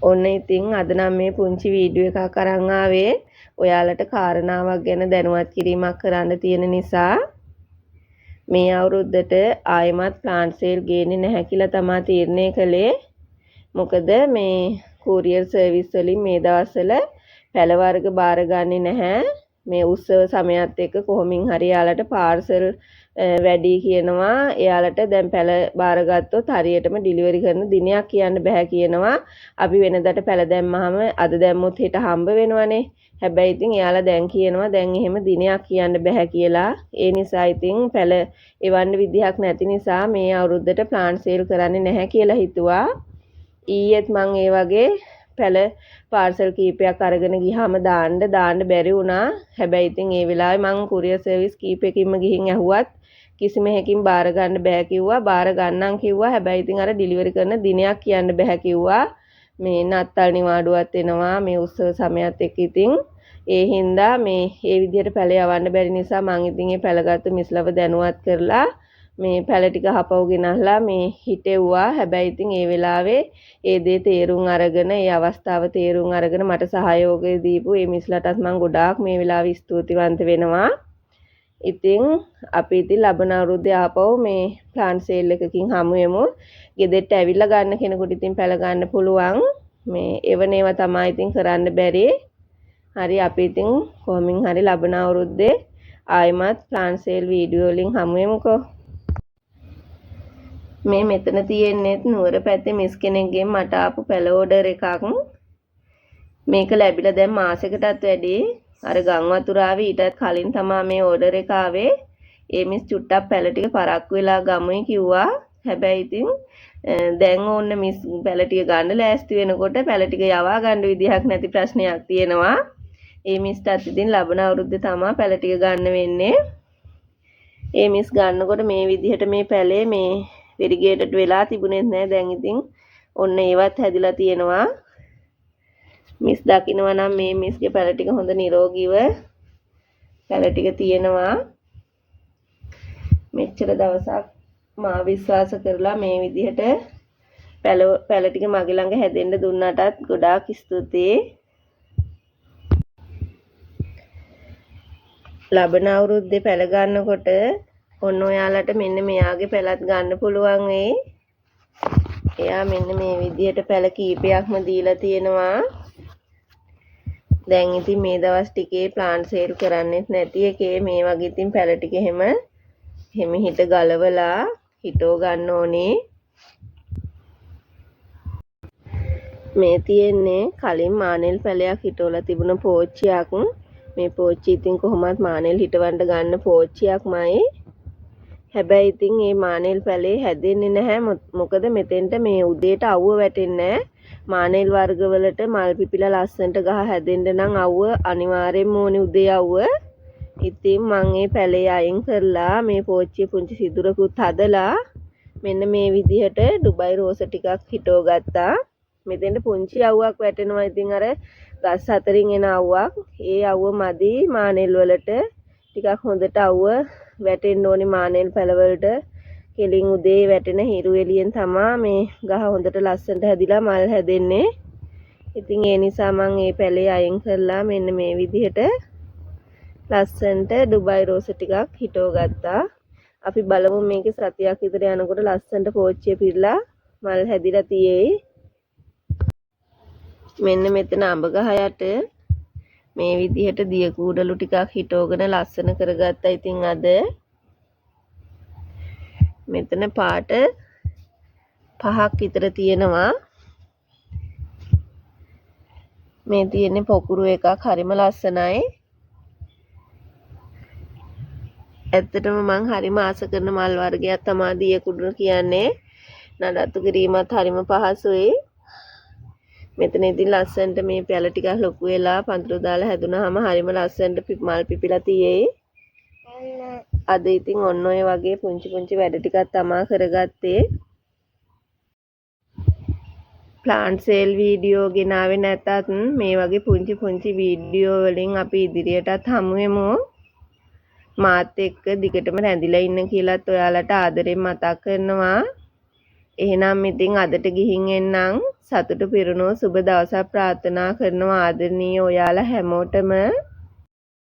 ඔන්න ඉතින් අද නම් මේ පුංචි වීඩියෝ එකක් අරන් ආවේ ඔයාලට කාරණාවක් ගැන දැනුවත් කිරීමක් කරන්න තියෙන නිසා. මේ අවුරුද්දට ආයෙමත් ප්ලාන්ට් සේල් ගේන්නේ නැහැ කියලා තමා තීරණය කළේ. මොකද මේ කූරියර් සර්විස් වලින් මේ දවස්වල පැල වර්ග බාරගන්නේ නැහැ. මේ උත්සව සමයත් එක්ක කොහොමින් හරි එයාලට පාර්සල් වැඩි කියනවා. එයාලට දැන් පැල බාරගත්තොත් හරියටම ඩිලිවරි කරන දිනයක් කියන්න බෑ කියනවා. අපි වෙනදට පැල දැම්මහම අද දැම්මොත් හෙට හම්බ වෙනවනේ. හැබැයි ඉතින් එයාලා දැන් කියනවා දැන් එහෙම දිනයක් කියන්න බෑ කියලා. ඒ නිසා ඉතින් පැල එවන්න විදිහක් නැති නිසා මේ අවුරුද්දට ප්ලාන්ට් සේල් කරන්නේ නැහැ කියලා හිතුවා. ඊයේත් මං ඒ වගේ පැල පාර්සල් කීපයක් අරගෙන ගියාම දාන්න දාන්න බැරි වුණා. හැබැයි ඉතින් ඒ වෙලාවේ මං කුරියර් සර්විස් කීපයකින්ම ගිහින් ඇහුවත් කිසිම එකකින් බාර ගන්න බෑ කිව්වා. බාර ගන්නම් කිව්වා. හැබැයි ඉතින් අර ඩිලිවරි කරන දිනයක් කියන්න බෑ කිව්වා. මේ නත්තල් නිවාඩුවත් එනවා මේ උත්සව සමයත් එක්ක. ඉතින් ඒ හින්දා මේ ඒ විදිහට පැල යවන්න බැරි නිසා මං ඉතින් ඒ පැලගත්තු මිස්ලව දැනුවත් කරලා මේ පැල ටික හපව් ගෙනහලා මේ හිටෙව්වා. හැබැයි ඉතින් ඒ වෙලාවේ ඒ දේ තේරුම් අරගෙන ඒ අවස්ථාව තේරුම් අරගෙන මට සහයෝගය දීපු ඒ මිස්ලටත් මං ගොඩාක් මේ වෙලාවේ ස්තුතිවන්ත වෙනවා. ඉතින් අපි ඉතින් ලබන අවුරුද්දේ ආපහු මේ ප්ලාන්ට් සේල් එකකින් හමු වෙමු. ගෙදරට ඇවිල්ලා ගන්න කෙනෙකුට ඉතින් පැල ගන්න පුළුවන්. මේ එවන ඒවා තමයි ඉතින් කරන්න බැරි. හරි, අපි ඉතින් කොහොමින් හරි ලබන අවුරුද්දේ ආයෙමත් ප්ලාන්ට් සේල් වීඩියෝ වලින් හමු වෙමුකෝ. මේ මෙතන තියෙන්නේත් නුවර පැත්තේ මිස් කෙනෙක්ගෙන් මට ආපු පැල ඕඩර් එකක්. මේක ලැබිලා දැන් මාසෙකටත් වැඩි. අර ගම් වතුර ආවේ ඊටත් කලින් තමා මේ ඕඩර් එක ආවේ. ඒ මිස් චුට්ටක් පැල ටික පරක්කු වෙලා ගමුයි කිව්වා. හැබැයි ඉතින් දැන් ඕන්න මිස් පැල ටික ගන්න ලෑස්ති වෙනකොට පැල ටික යවා ගන්න විදිහක් නැති ප්‍රශ්නයක් තියෙනවා. ඒ මිස්ටත් ඉතින් ලබන අවුරුද්දේ තමා පැල ටික ගන්න වෙන්නේ. ඒ මිස් ගන්නකොට මේ විදිහට මේ පැලේ මේ වෙරිගේටඩ් වෙලා තිබුණෙත් නෑ. දැන් ඉතින් ඔන්න ඒවත් හැදිලා තියෙනවා. මිස් දකින්නවා නම් මේ මිස්ගේ පැල ටික හොඳ නිරෝගීව පැල ටික තියෙනවා. මෙච්චර දවසක් මා විශ්වාස කරලා මේ විදිහට පැල පැල ටික මගේ ළඟ හැදෙන්න දුන්නටත් ගොඩාක් ස්තුතියි. ලබන අවුරුද්දේ පැල ගන්නකොට ඔන්න ඔයාලට මෙන්න මෙයාගේ පැලත් ගන්න පුළුවන් වෙයි. එයා මෙන්න මේ විදිහට පැල කීපයක්ම දීලා තියෙනවා. දැන් ඉතින් මේ දවස් ටිකේ ප්ලාන්ට් සේල් කරන්නෙත් නැති එකේ මේ වගේ ඉතින් පැල ටික එහෙම හිමිහිට ගලවලා හිටෝ ගන්න ඕනේ. මේ තියෙන්නේ කලින් මානෙල් පැලයක් හිටවලා තිබුණ පෝච්චියක්. මේ පෝච්චි ඉතින් කොහොමත් මානෙල් හිටවන්න ගන්න පෝච්චියක්මයි. හැබැයි ඉතින් මේ මානෙල් පැලේ හැදෙන්නේ නැහැ. මොකද මෙතෙන්ට මේ උදේට අවුව වැටෙන්නේ නැහැ. මානෙල් වර්ගවලට මල් පිපිලා ලස්සනට ගහ හැදෙන්න නම් අවුව අනිවාර්යෙන්ම ඕනේ, උදේ අවුව. ඉතින් මං ඒ පැලේ අයින් කරලා මේ පෝච්චියේ පුංචි සිදුරකුත් හදලා මෙන්න මේ විදිහට ඩුබයි රෝස ටිකක් හිටව ගත්තා. මෙතෙන්ට පුංචි අවුවක් වැටෙනවා. ඉතින් අර ගස් අතරින් එන අවුවක්. ඒ අවුව මදි මානෙල් වලට. ටිකක් හොඳට අවුව වැටෙන්න ඕනේ මානෙල් පැලවලට. කෙලින් උදේ වැටෙන හිරු එළියෙන් තමා මේ ගහ හොඳට ලස්සනට හැදිලා මල් හැදෙන්නේ. ඉතින් ඒ නිසා මං ඒ පැලේ අයින් කරලා මෙන්න මේ විදිහට ලස්සනට ඩුබයි රෝස ටිකක් හිටව ගත්තා. අපි බලමු මේකේ සතියක් විතර යනකොට ලස්සනට පෝච්චිය පිරලා මල් හැදිලා තියෙයි. මෙන්න මෙතන අඹ ගහ යට මේ විදිහට දිය කූඩලු ටිකක් හිටවගෙන ලස්සන කරගත්තා. ඉතින් අද මෙතන පාට පහක් විතර තියෙනවා. මේ තියෙන්නේ පොකුරු එකක්, හරිම ලස්සනයි. ඇත්තටම මං හරිම ආස කරන මල් වර්ගයක් තමා දිය කුඩුන කියන්නේ. නඩත්තු කිරීමත් හරිම පහසුයි. මෙතන ඉතින් ලස්සනට මේ පැල ටිකක් ලොකු වෙලා පඳුරු දාලා හැදුනහම හරිම ලස්සනට මල් පිපිලා තියෙයි. අද ඉතින් ඔන්න ඔය වගේ පුංචි පුංචි වැඩ ටිකක් තමා කරගත්තේ. ප්ලාන්ට් සේල් වීඩියෝ ගෙනාවේ නැතත් මේ වගේ පුංචි පුංචි වීඩියෝ වලින් අපි ඉදිරියටත් හමු වෙමු. මාත් එක්ක දිගටම රැඳිලා ඉන්න කියලත් ඔයාලට ආදරෙන් මතක් කරනවා. එහෙනම් ඉතින් අදට ගිහින් එන්නම්. සතුටු පිරුණු සුබ දවසක් ප්‍රාර්ථනා කරනවා ආදරණීය ඔයාලා හැමෝටම.